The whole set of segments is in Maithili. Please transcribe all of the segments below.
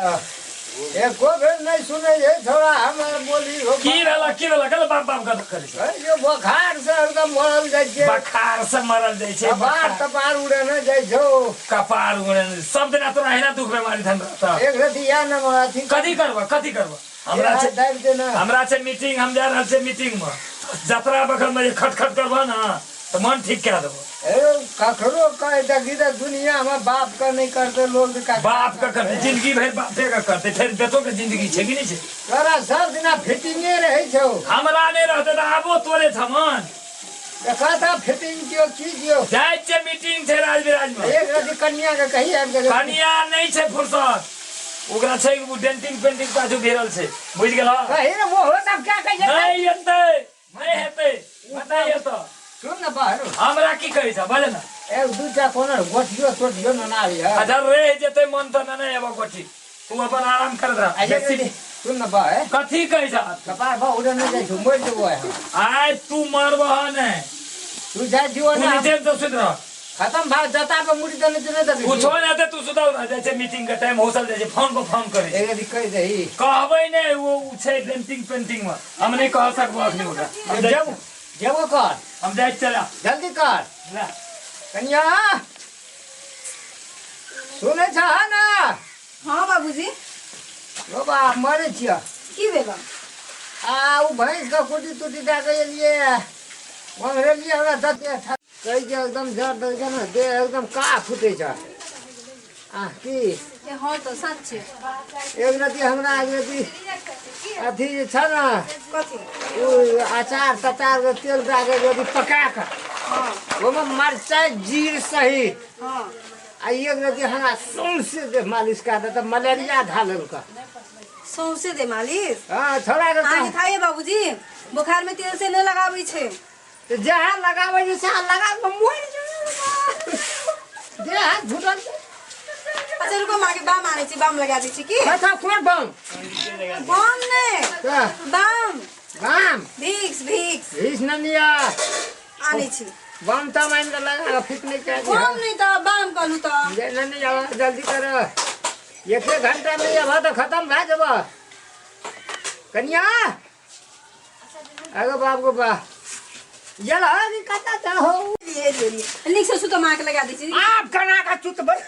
एको बेर नहीं सुने ये थोड़ा हमार बोली हो। की भेला, की भेला? कल बाप बाप गप करै छै। ये बोखार से एकदम मरल जाइ छै। बखार से मरल जाइ छै। कपार तपार उड़ेने जाइ छौ। कपार उड़े सब दिना तोरा अहिना दुख बेमारी धन रहता। एक रति या न अथी। कथी करबा, कथी करबा? हमरा छै दाबि दे ना। हमरा छै मीटिंग, हम जा रहल छै मीटिंग में। जतरा बखत में जे खटखट करबा ना तऽ मन ठीक कए देबो। ए ककरो कह देखी तऽ दुनिया में बाप के नहीं करते लोग का। बाप के करते, जिंदगी भरि बापे के करते, फेर बेटो के जिंदगी छै कि नहीं छै? तोरा सब दिना फिटिंगे रहै छौ। हमरा नहीं रहते तऽ आबो तोरे थमन। देखा था फिटिंग कियो की कियो। जाइ छै, मीटिंग छै राजविराज में। एक रति कन्या के कही आबि गेलै। कनिया नहीं छै फुर्सत, ओकरा छै डेंटिंग पेंटिंग पाछू भिड़ल छै, बुझि गेलह? कही रे ओहो सब क्या कही। नहीं एतै, नहीं हेतै, नहीं एतऽ। सुन न बाहर। हमरा की कहै छ, बाजऽ ने। एक दूटा कोनो गोठियो तोठियो न ना है। अच्छा रहि जेतै मन तऽ नहि एबो गोठी, तू अपन आराम करैत रह। अच्छा बेसी सुन न बा है। कथी कहै छ? कपार भा उड़े नहीं जाइ छौ, मरि जेबो हम। आइ तू मरबह नहि। तू जाइ छियो तू ना। नीचे से सुति रह। खत्म भा जता पे मुड़ी देने छै, नहि देखै। कुछो नहि हेतै, तू सुतल रह। जाइ छै मीटिंग के टाइम होसल जाइ छै, फोन पर फोन करै छै। एक रति कहि दही। कहबै नहि, ओ छै पेंटिंग पेंटिंग में, हम नहि कह सकबो अखनी ओकरा। हम जाइ। जेबो जेबो कर। हम जाइ चला। जल्दी कर। ला। कन्या सुनै छ ने? हाँ बाबूजी। बाबा मरै छियै। की भेल? आ ओ भैंस के कुटी तुटी दए के एलियै, ओंघरेलियै, हमरा दते कहै छै एकदम जर देलकै ने, देह एकदम का फूटै छै। आ की? ए हाँ तऽ सच छै। एक रति हमरा एक रति अथी जे छ ने। कथी? ओ अचार तचार के तेल दए के यदि पका कऽ ओहिमे मरचाइ जीर सहित आ एक रति हमरा सौंसे देह मालिश कए दे तऽ मलेरिया धए लेलकै। सौंसे दे मालिश? हँ, छोड़ा के। अहाँके थाहे बाबूजी, बोखार में तेल से नहि लगाबै छै। तऽ जहाँ लगाबै छै सएह लगा कऽ मरि जेबै, देह हाथ फूटल छै। अच्छा रुको, माँ के बाम आनै छी, बाम लगा दै छी की। कथा कोन बम? बाम नहि। तऽ बाम। बाम। भिक्स, भिक्स। भीष ननिया। आनै छी। बम तम आनि कऽ लगा कऽ फिट नहि कए बम नहि तऽ बाम कहलहुँ तऽ। जे ननी आब जल्दी कर, एक घंटा नहि अबह तऽ खतम भए जेबह। कनिया, अगो बाप गो बा ये ला कि कता चाहो। लिए लिए लिए, नीक से सुतो, माँ के लगा दै छी। आप कना का चुत बन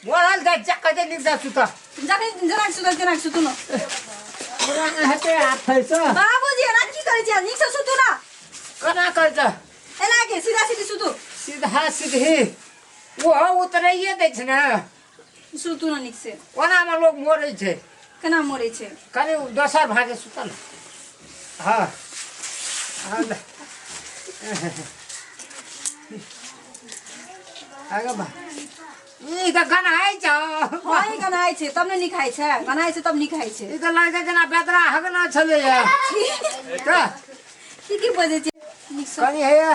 मोरल जा चक्का जे निक जा सुता। जखन जेना सुतल तेना सुतू न। पूरा हेते आ फैसा। बाबूजी एना की करै छी? नीक से सुतू न। कना कर जा। एना के सीधा सीधी सुतू। सीधा सीधी ओहो उतरैये दै छै ने। सुतू न नीक से। ओना में लोग मरै छै। केना मरै छै? कनि दोसर भागे सुतल। हाँ हाँ, आगे बा ई तऽ गन्हाइ छौ। हाँ ई गन्हाइ छै तब ने नीक होइ छै, गन्हाइ छै तब नीक होइ छै। ई तऽ लागै जेना बेदरा हगना छलैया तऽ। की की बजै छी? नीक से। कनि हैया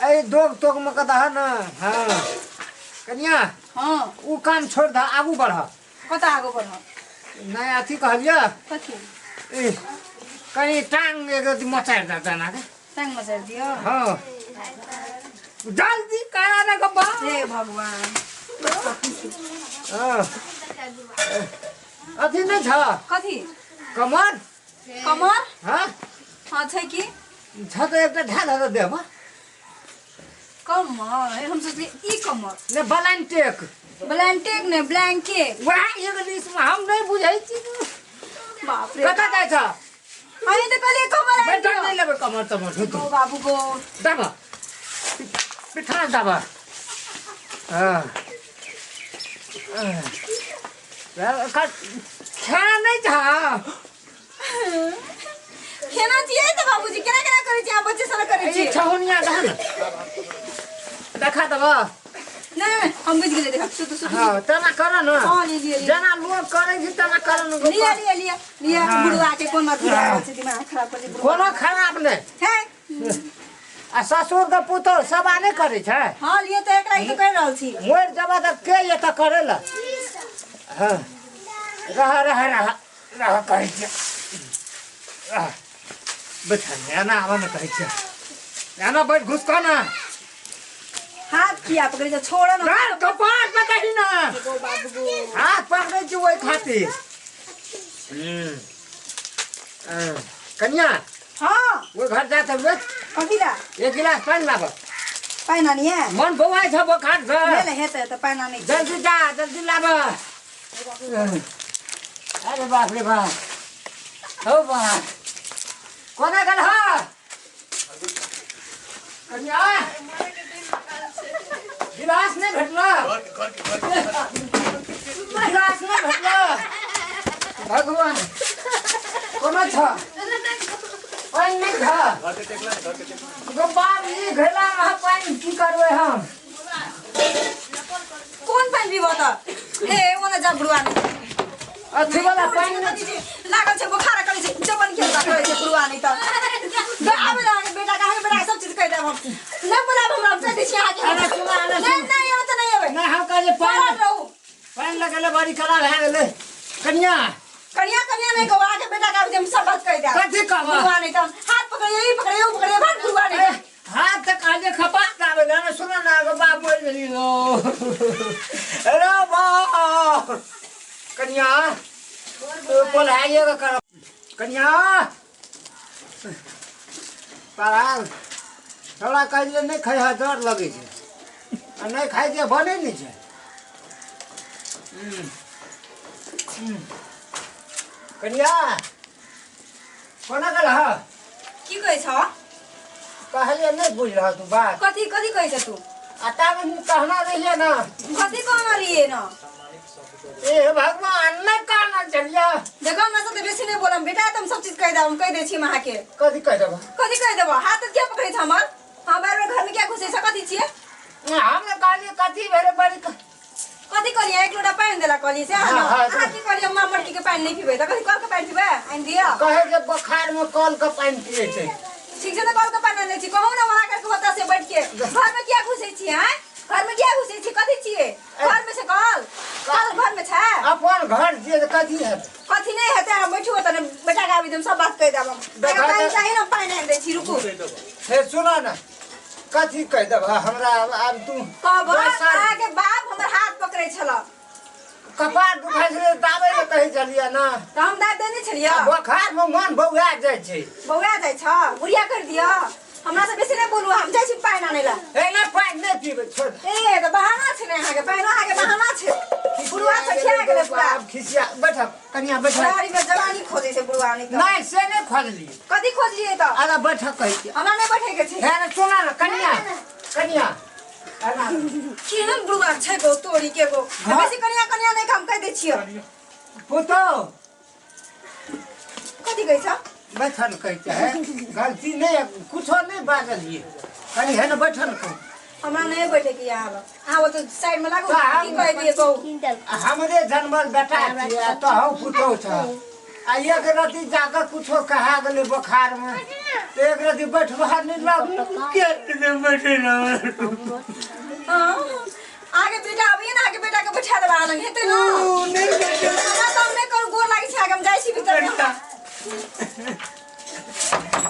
एहि दोग तोग मे के दह ने। हाँ कनिया। हाँ। उ काम छोड़ दह, आगू बढ़। कतऽ आगू बढ़? नहि अथी कहलियै। कथी? ई कनि टांग एक रति मचारि दह तेना के। टांग मचारि दियौ? हाँ जल्दी करा ने गप्पा। हे भगवान। हाँ अथी नहि छ? कथी? कमर। कमर? हाँ। हाँ छै की। छ तऽ एकटा धए दह देहमे। कमर? हे, हम सोचलियै ई कमर। नहि, ब्लैंकेट। ब्लैंकेट नहि, ब्लैंकेट। वएह इंग्लिशमे हम नहि बुझै छी। बाप रे। कतऽ जाइ छ? अहीं तऽ कहलियै कमर आबि बैठल दियौ। नहि लेबै कमर तमर। गो बाबू गो। दाबा पिठान दाबा। हाँ खाना नहि छ? केना छियै तऽ बाबूजी, केना केना करै छियै अहाँ? बच्चे सब करै ई छियै। छहुनिया दह ने, देखा देबऽ। नहि नहि, हम बुझि गेलियै, देखा, सुतू सुतू। हाँ तेना कर ने। हाँ लिए लिए लिए। जेना लोग करै छै तेना कर ने। लिअ लिअ लिअ लिअ। बुढ़वा के कोन अथी रहल छै, दिमाग खराब कर छै। कोनो खराब नहि है। आ ससुर के पुतोह सेवा नहि करै छै? हाँ लिअ तऽ, एकरा ई तऽ कहि रहल छी। मरि जेबऽ तऽ के एतऽ करै लए? हाँ रह रह रह रह कहै छियै, रह, बैठ ने, एना आबऽ ने कहै छियै, एना बैठ, घुसकऽ ने। हाथ किया पकड़ै छै छोड़ ना ना कपार पकड़ी ना गो बाबू गो हाथ पकड़ै छी ओहि खातिर कनिया हाँ ओहि घर जा तऽ कथी ला एक गिलास पानि लाब पानि आनिए मन बौआइ छ बोखार छ ले ले हेतै तऽ पानि आनै छी जल्दी जा जल्दी लाब अरे बाप रे बाप हौ बाप कोना गेल ह कनिया गिलास नहि भेटल गिलास नहि भेटल भगवान कोना छ पानि नहि छ गो बाप ई घैला में पानि की करबै हम कोन पानि पीबऽ तऽ हे ओना जा बुढ़वा नहि अथी वाला पानि नहि लागल छै बोखार करै छै जबन खेलबा करै छै बुढ़वा नहि तऽ आबे ना अहाँके बेटा के अहाँके बेटा के सब चीज कहि देब हम नहि बोलाब हमरा हम चलि दै छी अहाँके अरे सुना, अरे नहि सुना। नहि एबै तऽ नहि एबै नहि हम कहलियै पड़ल पानि रहू पानि लगेले बड़ी कला भए गेलै कनिया कनिया कनिया नहि कहू अहाँके बेटा के आबि हम सब बात कहि देब कथी कहबह? बुढ़वा नहि तऽ हाथ पकड़िए ई पकड़िए ओ पकड़िए भाग बुढ़वा नहि तऽ हाथ तऽ कहलियै खपा दाबे ने सुन ना गो बाप मरि गेली रो अरे बाप कनिया बोलाइए के कर कनिया तारा छोड़ा कहलियै नहि खाइ डर लगै छै आ नहि खाइ छै बनै नहि छै कनिया कोना गेल ह की कहै छ कहलियै नहि बुझलह तू बात कथी कथी कहै छ तू आ ताबे हम कहना रहियै ना कथी कहना रहियै न ए भगवान नहि कहना चलिया देखो हमरा सब बेसी नहि बोलम बेटा तुम सब चीज कहि देब हम कहि दै छी हम अहाँके कथी कहि देबह कथी कहि देब हाथ किया पकड़ै छ हमर हम बार बार घर में किया घुसै छ कथी छियै हम ने कहलियै कथी भेलै बड़ी कथी कहलियै एक लोटा पानि देला कहलियै से अहाँ हाँ, हाँ, अहाँ की कहलियै माँ मटकी के पानि नहि पीबै तऽ कथी कल के पानि पीबै आनि दिअ कहै जे बोखार में कल के पानि पियै छै ठीक छै तऽ कल के पानि आनै छी कहू ने वहाँ करके होता से बैठ के घर में किया घुसै छी आँय घर में किया घुसै छी कथी छियै घर में छै कल कल घर में छै अपन घर छियै तऽ कथी हेतै कथी नहि हेतै हम बैठू ओतऽ ने बेटा के आबि देम सब बात कहि देब हम देखा अगर पानि तऽ- चाही ने पानि आनि दै छी रुकू हे सुन ने कथी कहि देबह हमरा आब तू कहब दोसर अहाँके बाप हमर हाथ पकड़ै छल कपार दुखाइ छलै दाबै लए कहै छलियै ने तऽ हम दाबि देने छलियै बोखार मे मन बौआ जाइ छै बौआ जाइ छ बुढ़िया कर दिअ हमरा से बेसी नहि बोलू हम जाइ छी पानि आनै लए हे नहि पानि नहि पीबै छोड़ दे। ए तऽ बहाना छै ने अहाँके पानि अहाँके बहाना छै बुढ़वा तऽ खिया गेलै पूरा आब खिसिया बैठब कनिया बैठब बुढ़ारी में जवानी खोजै छै बुढ़वा नहि तऽ नहि से नहि खोजलियै कथी खोजलियै तऽ अरे बैठक कहै छियै हमरा नहि बैठे के छै हे ने सुना ने कनिया कनिया एना केहन बुढ़वा छै गो तोरी के गो हाँ। बेसी कनिया कनिया नहि काम कहि दै छियै पुतहु कथी कहै छ बैठल कहै छै गलती नहि कुछो नहि बाजलियै कनि हे ने बैठल कहू हमरा नहि बैठे के यहाँ आब अहाँ ओतऽ साइड में लागू तऽ हम- की कहै दियै कहू हमरे जनमल बेटा छियै आ तोहू पुतहु छह आ एक रति जाकर कुछो कहा गेलै बोखार में तऽ एक रति बैठबा नहि लग के बैठे हाँ, आगे बेटा आबैए ने आगे बेटा के बैठा देबा लग हेतै ने नहि बैठे हमरा तऽ हम नहि करू गोर लागै छै आगे हम जाइ छी भीतर में।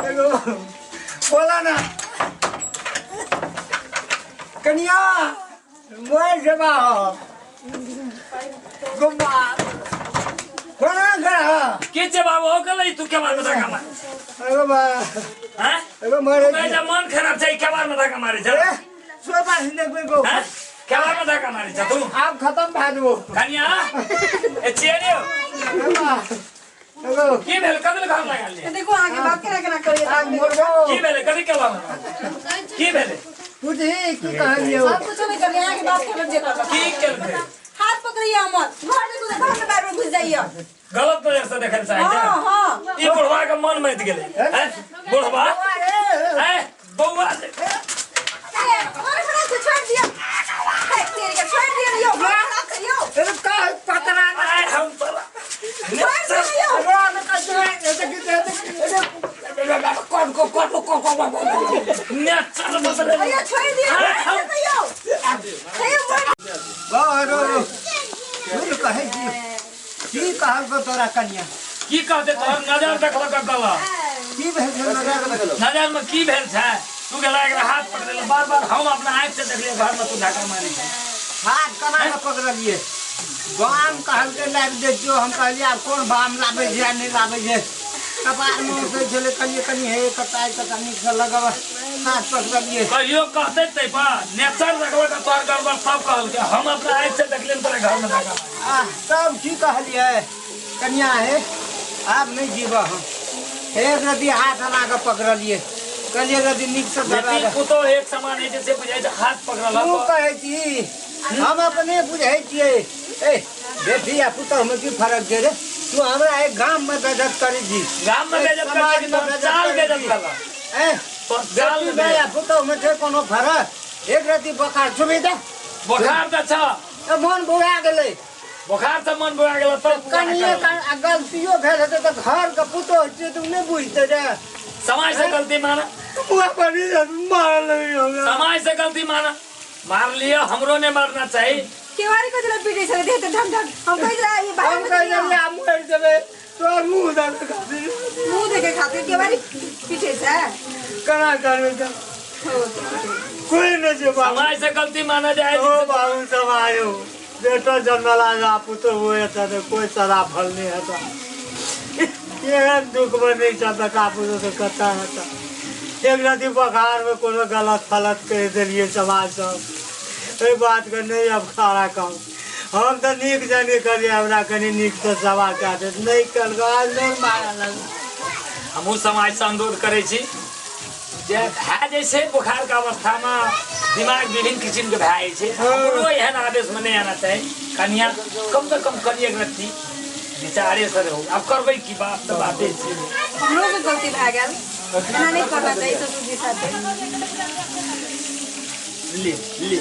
हेलो बोला ना कनिया मोर जबा हो गुम्बा कोना घर की छै बाबू हो गेलै तू केबार में धक्का मार अरे बा हैं अरे मारे तू कहै छै मन खराब छै केबार में धक्का मारे छै ए सोबा हिंदे कोई को हैं केबार में धक्का मारे छै तू आब खत्म भए जेबो कनिया ए छियै अरे बा हेलो की भेल कदल घर लगा लिया देखो अहाँके बात केना केना करैए आब मरबो की भेलै कथी केबार में की भेलै बुझी की कहलियौ सब कुछो नहि करलियै अहाँके बात करब जे करब की केलकै हाथ पकड़िए हमर घर देखू तऽ घर में बार बार घुस जाइए गलत नजर से देखल चाहे छै हाँ हाँ ई बुढ़वा के मन मत गेलै हैं बुढ़वा हैं बौआ ए, मन खराब छै छोड़ि दिअ हे, तेरी के छोड़ि दिअ यौ मन खराब छै यौ अरे का पकड़ा ना आय हम तोरा छोड़ि दिअ यौ अरे ना कचरा ए देखी ए कौन को कौन को कौन को ने चल बदले अयो छोड़ि दिअ अरे हम- छोड़ि दिअ यौ हे मन बारो सुन कहै छी की कहल को तोरा कन्या की कहते तोहर नजर देखलक गलत की भेल छौ नजर नजर में की भेल छै तू तू गेला एकरा हाथ पकड़े ला बार बार हम अपना आँख से देखलिए घर में तू धक्का मारी छै। हाथ केना कऽ पकड़लियै बाम कहलकै लाबि दै छियौ हम कहलियै आब कोन बाम लाबै छै आ नहि लाबै छै कपारमे उठै छलै कहलियै कनि हे कटाइ कटा नीकसँ लगब हाथ पकड़लियै कहियो कहते तै पर नेचर देखबै तऽ तोहर गड़बड़ सब कहलकै हम अपना आँख से देखलिए तोरा घर में धक्का मारी। आ तब की कहलियै कनिया हे आब नहि जीबह हम एक रति हाथ एना कऽ पकड़लियै कहलियै रति नीकसँ दबा बेटी दे। पुतोह एक समान होइ छै से बुझाइ छै हाथ पकड़ल तू कहै छी हम अपने बुझै छियै ए बेटी आ पुतोहमे की फरक छै रे तू हमरा एक गाममे बेजत करै छी गाम में बेजत करै छी समाजमे तोहर चाल बेजत बेजत करै करल छी ए तोहर चाल बेटी मे आ पुतोहमे छै कोनो फरक एक रति बोखार छुबी दे बोखार तऽ छ ए मन बुरा गेलै बोखार से मन बुरा गेल तब कनिए आ गलतियो भेल हेतै तऽ घरके पुतोह छियै तऽ ओ नहि बुझतै रे समाज से गलती माना मुँह पर मारल हमरा समाज से गलती माना मार लियो हमरो नहीं मारना चाहिए केवारी को जरा पीटे छले देह ढक ढक हम कहि रहा ये बाहर हम में कहि नहीं देलियै आब मरि जेबै तोहर मुँह देखै खातिर मुंह देखे खातिर केवारी पीटे छै केना करबै तऽ हो तो पीटे। कोई नहि छै बाबू समाज से गलती माना जाए ओ बाबू सब आयो बेटा जन्मला जा पुत्र हुए तऽ कोई सदा फल नहीं हेता एहन दुख बनै छै बेटा पुतोह तऽ कतऽ हेता एक राति बोखारमे कोनो गलत फलत कहि देलियै समाज सब एहि बातके नहि आब खड़ा कहू हम तऽ नीक जानी कहलियै हमरा कनि नीकसँ सभा कए देत नहि केलकै आज नहि मारऽ लगल हमहूँ समाजसँ अनुरोध करै छी जे भए जाइ छै बोखारके अवस्थामे दिमाग विभिन्न किसिमके भए जाइ छै हमरो एहन आवेशमे नहि आना चाही कनिया कमसँ कम कनि एक रत्ती विचारेसँ रहू आब करबै की बात तऽ बाते छै हमरो के गलती भए गेल एना नहि करना चाही ससुर जी साथे ले ले।